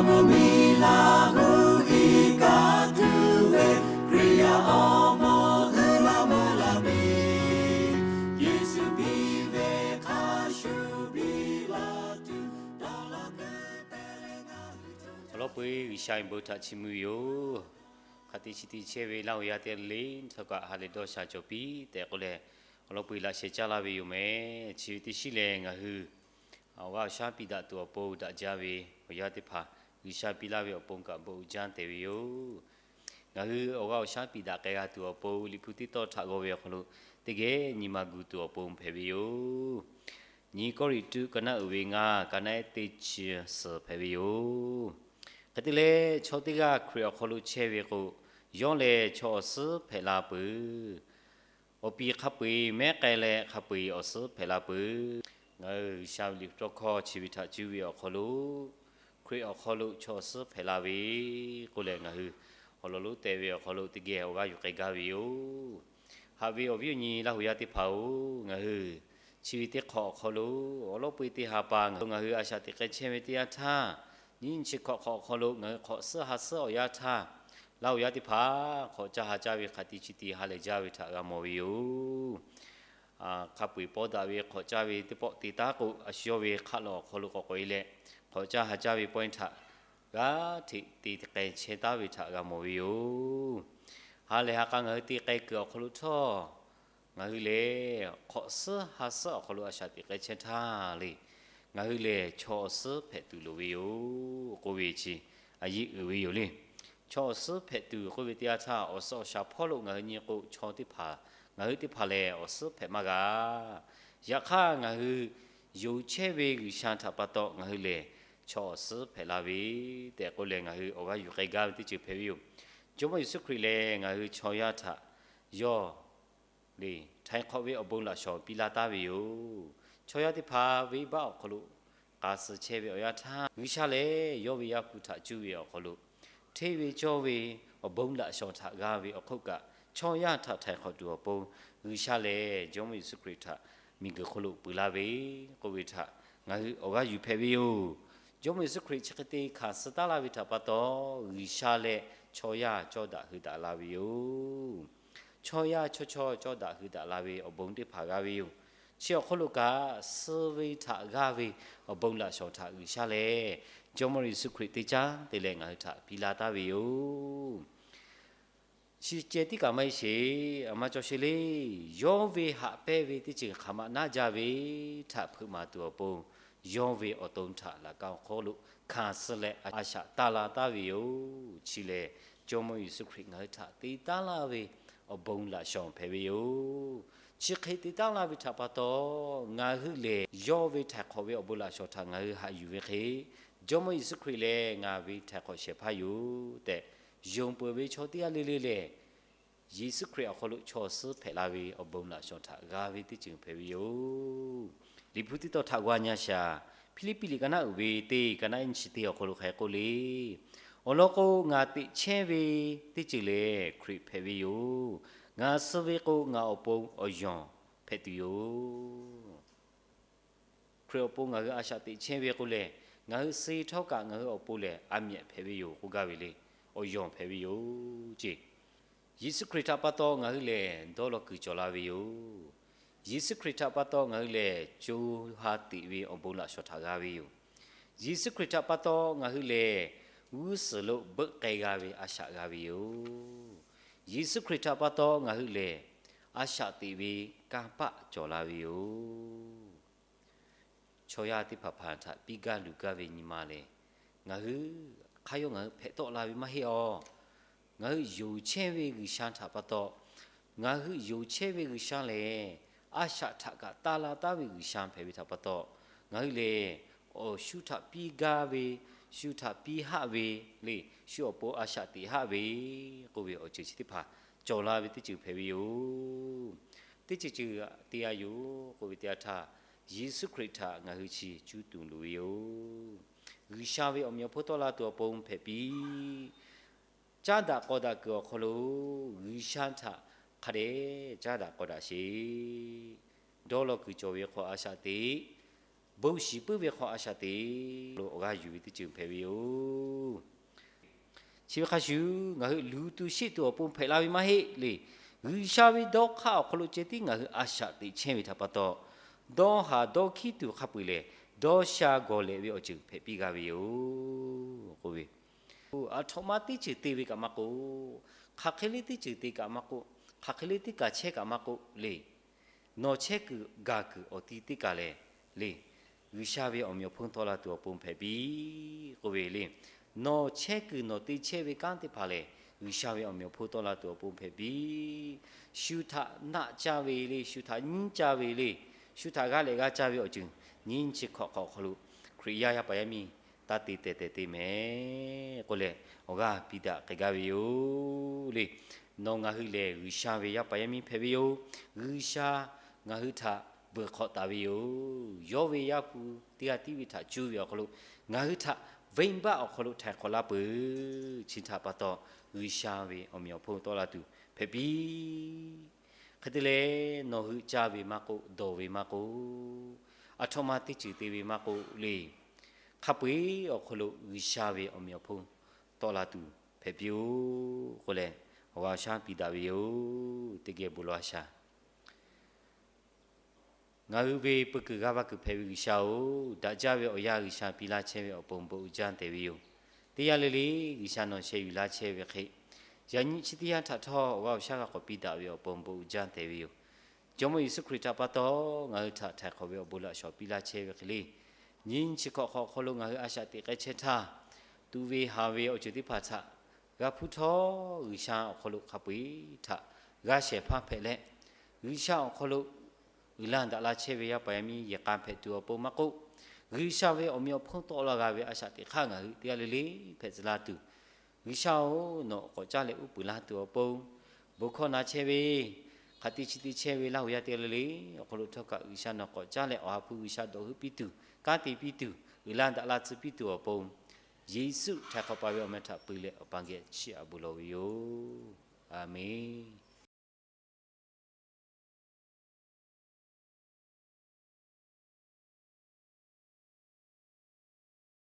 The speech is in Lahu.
Awˬ miˇ laˇ gu iˉ kaˆ tuˬ ve Hkriꞈ yaˇ awˬ moˍ uiˍ la mvuh la piˇ. Yeˍsuˆ piˇ ve hk'a shuˍ piˇ la tuˬ dawˇ law kuiˬ te leh ngaˬ hui awˬ lawn peu eˬ G'uiˬsha ve bon htaꞈ chiˇ mvuh ve yoˬ. Hk'a te chi te chehˇ ve Laˇ huˍ yaˇ teˇ g'aˇ le le htawˇ kaꞈ ha lehˬ dawˇ sha cawˬ piˇ tehꞈ k'oˆ leh, awˬ lawn peu eˬ laꞈ sheh caˇ laˇ ve yoˬ mehˍ. Chi ve teˇ shinˉ lehˬ, ngaˬ hui awˬ g'aˇ awˬ shaˉ piˇ daꞈ tuˬ awˬ pon daꞈ jaˇ ve awˬ yanˇ teˇ hpaˍ, G'uiˬsha piˇ laˇ ve awˬ pon kaꞈ bon uiˍ jaˇ te ve yoˬ. Ngaˬ hui awˬ g'aˇ awˬ shaˉ piˇ daꞈ k'ai g'a tuˬ awˬ pon, Liꞈ hpu teˇ tawˇ htaꞈ g'aw ve awˬ hk'aw lo teˇ geh nyi ma gu tuˬ awˬ pon hpehꞈ ve yoˬ. Nyi Kawˇrenˍhtuˆ ka naˆ uiˍ ve ngaˇ, ka naˆ ehˉ teˇ chi suhˍ hpehꞈ ve yoˬ. Hk'e te leh, chaw teˇ g'aˇ Hkriꞈ awˬ hk'aw lo chehˇ ve k'o, yawˇ lehˬ chaw awˬ suhˉ hpehꞈ la peuˬ. Awˬ piˍ hk'a peu eˬ mehˉ k'ai leh hk'a peu eˬ awˬ suhˉ hpehꞈ la peuˬ. Ngaˬ hui G'uiˬsha ve liꞈ hpu tawˇ hkawˇ chi ve htaꞈ cuˇ ve awˬ hk'aw lo, Hkriꞈ awˬ hk'aw lo chaw awˬ suhˉ hpehꞈ la ve k'oˆ leh, ngaˬ hui awˬ lawn lonˉ teh ve awˬ hk'aw lo teˇ geh awˬ g'aˇ yuˬ k'ai gaˇ ve yoˬ. Haꞈ ve awˬ viˉ awˬ nyi Laˇ huˍ yaˇ teˇ hpaˍ-oˬ, ngaˬ hui chi ve teˇ hk'awꞈ awˬ hk'aw lo awˬ lawn peu eˬ teˇ ha pa ngaˬ hui a shaꞈ teꞈ k'ai chehˇ ve teˇ yanˇ htaˇ, nyiˇ chi hk'awꞈ hk'awꞈ awˬ hk'aw lo ngaˬ hui hk'awꞈ suhˉ ha suhˉ awˬ yanˇ htaˇ, Laˇ huˍ yaˇ teˇ hpaˍ hk'awꞈ caˇ ha caˇ ve hk'a te chi te ha lehˬ jaˇ ve htaꞈ g'a mawˬ ve yoˬ. Hk'a peu eˬ pawˇ daꞈ ve hk'awꞈ caˇ ve teˇ pawˆ te taˉ k'o, a shu yawˇ ve hk'aˆ lawˬ awˬ hk'aw lo k'awꞈ k'awꞈ e leh hk'awꞈ caˇ ha caˇ ve pawehˇ htaꞈ g'aˇ hteꞈ te k'ai chehˇ taˉ ve htaꞈ g'a mawˬ ve yoˬ. Ha lehˬ ha k'a ngaˬ hui te k'ai kuiˬ awˬ hk'aw lo htawˇ, ngaˬ hui lehˬ hk'awꞈ suhˉ ha suhˉ awˬ hk'aw lo a shaꞈ teꞈ k'ai chehˇ htaˇ le, ngaˬ hui lehˬ chaw awˬ suhˉ hpehꞈ tuˬ loˍ ve yoˬ k'oˆ ve chi a yeˇ uiˍ ve yoˬ le. Chaw awˬ suhˉ hpehꞈ tuˬ k'oˆ ve teˇ yanˇ htaˇ, awˬ suhˉ awˬ shaˍ hpawˇ lo ngaˬ hui nyi k'o, chaw teˇ hpaˍ, ngaˬ hui teˇ hpaˍ lehˬ awˬ suhˉ hpehꞈ maˇ g'a. Yaꞈ hk'aˇ, ngaˬ hui yonˍ chehˇ ve G'uiˬsha htaꞈ pa taw ngaˬ hui lehˬ chaw awˬ suhˉ hpehꞈ la ve tehꞈ k'oˆ leh, ngaˬ hui awˬ g'aˇ yuˬ k'ai gaˇ ve teˇ ceuˬ hpehꞈ ve yoˬ. Jawˇmawˇ Yeˍsuˆ Hkriꞈ lehˬ ngaˬ hui chaw yaˇ htaꞈ yawˇ le htaiˍ hk'awꞈ ve awˬ bon laꞈ shawnˍ piˇ laˇ taˉ ve yoˬ. Chaw yaˇ teˇ hpaˍ venˇbaˆ awˬ hk'aw lo k'a suh chehˇ ve awˬ yanˇ htaˇ, G'uiˬsha lehˬ yawˇ ve Yaˇ hpu htaꞈ cuˇ ve awˬ hk'aw lo, hteˇ ve cawˇ ve awˬ bon laꞈ shawnˍ htaꞈ g'a ve awˬ hk'oˆ kaꞈ, chaw yaˇ htaꞈ htaiˍ hk'awꞈ tuˬ awˬ pon G'uiˬsha lehˬ Jawˇmawˇ Yeˍsuˆ Hkriꞈ htaꞈ miˬguiˬ hk'oˆ lo peu laˇ ve k'oˆ ve htaꞈ ngaˬ hui awˬ g'aˇ yuˬ hpehꞈ ve yoˬ. Jawˇmawˇ Yeˍsuˆ Hkriꞈ chi hk'e te hkanˍ suh taˉ la ve htaꞈ pa taw, G'uiˬsha leh chaw yaˇ cawˇ daꞈ hui daꞈ la ve yoˬ. Chaw yaˇ chaw chaw cawˇ daꞈ hui daꞈ la ve awˬ bon teˇ hpaˍ g'a ve yoˬ. Chi awˬ hk'aw lo kaꞈ, suh ve htaꞈ g'aˇ ve awˬ bon laꞈ shawnˍ htaꞈ G'uiˬsha lehˬ Jawˇmawˇ Yeˍsuˆ Hkriꞈ teˇ caˉ te leh ngaˬ hui htaꞈ piˇ laˇ taˉ ve yoˬ. Chi ceh tiˉ kaꞈ maˇ heˆ sheˍ. A ma cawˬ sheˍ le. Yawˇ ve haꞈ pehnˇ ve teˇ ceuˬ hk'aˬ ma naˆ jaˇ ve htaꞈ hpeuꞈ maˍ tuˬ awˬ pon, yawˇ ve awˬ to htaꞈ laꞈ ka awˬ hk'aw lo hkanˍ suh leh a shaꞈ taˇ la taˉ ve yoˬ. Chi lehˬ, Jawˇmawˇ Yeˍsuˆ Hkriꞈ ngaˬ hui htaꞈ te taˉ laˇ ve awˬ bon laꞈ shawnˍ hpehꞈ ve yoˬ. Chi hk'e te taˉ laˇ ve htaꞈ pa taw, ngaˬ hui lehˬ yawˇ ve htaiˍ hk'awꞈ ve awˬ bon laꞈ shawnˍ htaꞈ ngaˬ hui haꞈ yuˬ ve hk'e, Jawˇmawˇ Yeˍsuˆ Hkriꞈ lehˬ ngaˬ ve htaiˍ hk'awꞈ shehˍ hpaˇ yoˬ tehꞈ, yonˍ peuˬ ve chaw teˇ g'aˇ le le lehˬ, Yeˍsuˆ Hkriꞈ awˬ hk'aw lo chaw awˬ suhˉ hpehꞈ la ve awˬ bon laꞈ shawnˍ htaꞈ g'a ve teˇ ceuˬ hpehꞈ ve yoˬ. Liꞈ hpu teˇ tawˇ htaꞈ g'a nyi a shaˍ. Hpiˇliˇpiˆ liꞈ ka naˆ uiˍ ve teˇ, ka naˆ ehˉ nyiˇ chi teˇ awˬ hk'aw lo hk'aˬ hk'e k'oˆ le. Awˬ lawn k'o, ngaˬ teꞈ chehˇ ve teˇ ceuˬ lehˬ Hkriꞈ hpehꞈ ve yoˬ. Ngaˬ suh ve k'o, ngaˬ awˬ pon awˬ yawˬ hpehꞈ tuˬ yoˬ. Hkriꞈ awˬ pon ngaˬ hui a shaꞈ teꞈ chehˇ ve k'o lehˬ, ngaˬ hui suh htawˇ kaꞈ ngaˬ hui awˬ pon lehˬ a mehꞈ hpehꞈ ve yoˬ k'oˆ gaˇ ve le. Awˬ yawˬ hpehꞈ ve yoˬ ceˇ. Yeˍsuˆ Hkriꞈ htaꞈ pa taw ngaˬ hui lehˬ dawˇ law kuiˬ cawˬ la ve yoˬ. Yeˍsuˆ Hkriꞈ htaꞈ pa taw ngaˬ hui lehˬ co ha teꞈ ve awˬ bon laꞈ shawnˍ htaꞈ g'a ve yoˬ. Yeˍsuˆ Hkriꞈ htaꞈ pa taw ngaˬ hui lehˬ g'uˇ suhˍ lo beuꞈ k'ai g'a ve a shaꞈ g'a ve yoˬ. Yeˍsuˆ Hkriꞈ htaꞈ pa taw ngaˬ hui lehˬ a shaꞈ teꞈ ve kanˇ paˆ cawˬ la ve yoˬ. Chaw yaˇ teˇ hpaˍ hpaˍ htaꞈ piˇ gaˇ luˬ gaˇ ve nyi ma lehˬ, ngaˬ hui hk'aˇ yawˇ ngaˬ hui hpehꞈ tawˆ la ve maˇ heˆ awˬ. Ngaˬ hui yonˍ chehˇ ve G'uiˬsha htaꞈ pa taw, ngaˬ hui yonˍ chehˇ ve G'uiˬsha lehˬ a shaꞈ htaꞈ kaꞈ taˇ la taˉ ve G'uiˬsha hpehꞈ ve htaꞈ pa taw, ngaˬ hui lehˬ awˬ shu htaꞈ piˇ gaˇ ve, shu htaꞈ piˇ haˆ ve le, shu awˬ pon a shaꞈ teꞈ haˆ ve k'oˆ ve awˬ ceuˬ chi teˇ hpaˍ cawˬ la ve teˇ ceuˬ hpehꞈ ve yoˬ. Teˇ ceuˬ ceuˬ te g'a yoˬ k'oˆ ve teˇ yanˇ htaˇ, Yeˍsuˆ Hkriꞈ htaꞈ ngaˬ hui chi cuˇ tuˬ loˍ ve yoˬ. G'uiˬsha ve awˬ meꞈ awˬ hponˇ tawˆ la tuˬ awˬ pon hpehꞈ piˇ. Caˉ daꞈ k'aw daꞈ kuiˬ awˬ hk'aw lo G'uiˬsha htaꞈ hk'a dehꞈ caˉ daꞈ k'aw daꞈ sheˍ. Dawˇ law kuiˬ cawˬ ve hk'aw a shaꞈ teꞈ bon shiˍ puiˉ ve hk'aw a shaꞈ teꞈ lo awˬ g'aˇ yuˬ ve teˇ ceuˬ hpehꞈ ve yoˬ. Chi ve hk'a shuˍ, ngaˬ hui luˬ tuˬ sheˆ tuˬ awˬ pon hpehꞈ la ve maˇ heˆ le. G'uiˬsha ve dawˇ hk'aˇ awˬ hk'aw lo ceh tiˉ ngaˬ hui a shaꞈ teꞈ chehˇ ve htaꞈ pa taw, dawˇ haˍ dawˇ hkiˉ tuˬ hk'a peu-eˬ lehˬ, dawˇ sha gawˬ lehꞈ ve awˬ ceuˬ hpehꞈ piˇ g'a ve yoˬ k'oˆ ve. Aˬ htoꞈ ma teˇ ceuˬ te ve kaꞈ maˇ k'oˆ, hk'aˬ hk'e le teˇ ceuˬ te kaꞈ maˇ k'oˆ, hk'aˬ hk'e le teˇ kaˬ chehˇ kaꞈ maˇ k'oˆ le. Nawˬ chehˇ kuiˬ gaˬ kuiˬ awˬ ti teˇ kaˬ lehˬ le, G'uiˬsha ve awˬ meꞈ awˬ hponˇ tawˆ la tuˬ awˬ pon hpehꞈ piˇ k'oˆ ve le. Nawˬ chehˇ kuiˬ nawˬ te chehˇ ve kanˉ teˇ hpaˍ lehˬ, G'uiˬsha ve awˬ meꞈ awˬ hponˇ tawˆ la tuˬ awˬ pon hpehꞈ piˇ. Shu htaꞈ naˆ caˇ ve le, shu htaꞈ nyiˉ caˇ ve le, shu htaꞈ g'aˇ lehꞈ g'aˇ caˇ ve awˬ ceuˬ nyiˇ chi hk'awꞈ hk'awꞈ awˬ hk'aw lo Hkriꞈ yaˇ yaˇ paˍ yaˇ miˇ taˇ te tehˬ tehˬ te mehˍ k'oˆ leh, awˬ g'aˇ piˇ daꞈ k'ai gaˇ ve yoˬ le. Nawˬ ngaˬ hui lehˬ G'uiˬsha ve yaˇ paˍ yaˇ miˇ hpehꞈ ve yoˬ. G'uiˬsha ngaˬ hui htaꞈ beuꞈ hk'awꞈ taˍ ve yoˬ. Yawˇ ve Yaˇ hpu teˇ g'aˇ tiˉ ve htaꞈ cuˇ ve awˬ hk'aw lo ngaˬ hui htaꞈ venˇbaˆ awˬ hk'aw lo htaiˍ hk'awꞈ laˇ peuˬ. Chi htaꞈ pa taw, G'uiˬsha ve awˬ meꞈ awˬ hponˇ tawˆ la tuˬ hpehꞈ piˇ. Hk'e te leh, nawˬ hui caˇ ve maˇ k'oˆ, dawˬ ve maˇ k'oˆ, aˬ htoꞈ ma teˇ ceuˬ te ve maˇ k'oˆ le, hk'a peu-eˬ awˬ hk'aw lo G'uiˬsha ve awˬ meꞈ awˬ hponˇ tawˆ la tuˬ hpehꞈ piˇ-oˆ k'oˆ leh, awˬ g'aˇ awˬ shaˉ piˇ daꞈ ve yoˬ. Teˇ geh bon lawˬ a shaˍ. Ngaˬ hui ve peu kuiˬ g'aˇ va kuiˬ hpehꞈ ve G'uiˬsha-oˬ, daꞈ jaˇ ve awˬ yanˇ G'uiˬsha piˇ laˇ chehˇ ve awˬ pon bon uiˍ jaˇ tehꞈ ve yoˬ. Teˇ yanˇ le le, G'uiˬsha nawˬ sheh yuˬ laˇ chehˇ ve hk'e, yaꞈ nyi chi teˇ yanˇ htaꞈ htawˇ awˬ g'aˇ awˬ shaˉ g'a k'awꞈ piˇ daꞈ ve awˬ pon bon uiˍ jaˇ tehꞈ ve yoˬ. Jawˇmawˇ Yeˍsuˆ Hkriꞈ htaꞈ pa taw ngaˬ hui htaꞈ htaiˍ hk'awꞈ ve awˬ bon laꞈ shawˍ piˇ laˇ chehˇ ve hk'e le, nyi chi hk'awꞈ hk'awꞈ awˬ hk'aw lo ngaˬ hui a shaꞈ teꞈ k'ai chehˇ htaˇ, tuꞈ ve haˍ ve awˬ ceuˬ teˇ hpaˍ htaꞈ g'a hpuˇ htawˇ, G'uiˬsha awˬ hk'aw lo hk'a peu-eˬ htaꞈ g'a shehˍ hpaˇ hpehꞈ leh, G'uiˬsha awˬ hk'aw lo uiˍ la daꞈ la chehˇ ve yaˇ paˍ yaˇ miˇ yehˬ k'a hpehꞈ tuˬ awˬ pon maˇ k'oˆ, G'uiˬsha ve awˬ meꞈ awˬ hponˇ tawˆ la g'a ve a shaꞈ teꞈ hk'aˇ ngaˬ hui teˇ g'aˇ le le hpehꞈ tcuh la tuˬ, G'uiˬsha-oˬ, nawˬ k'awꞈ caˇ leh uˉ peunˍ laˇ tuˬ awˬ pon, bon hkawˇ na chehˇ ve hk'aˬ te chi te chehˇ ve Laˇ huˍ yaˇ teˇ g'aˇ le le awˬ hk'aw lo htawˇ kaꞈ G'uiˬsha nawˬ k'awꞈ caˇ leh Awˬ ha hpu G'uiˬsha dawˬ heuˆ piˇ tuˬ, kanˉ te piˇ tuˬ, uiˍ la daꞈ la tcuh piˇ tuˬ awˬ pon, Yeˍsuˆ htaiˍ hk'awꞈ paˍ ve awˬ meh htaꞈ peu leh awˬ pa geh chiˇ aꞈ bon lawˬ ve yoˬ. A menˬ.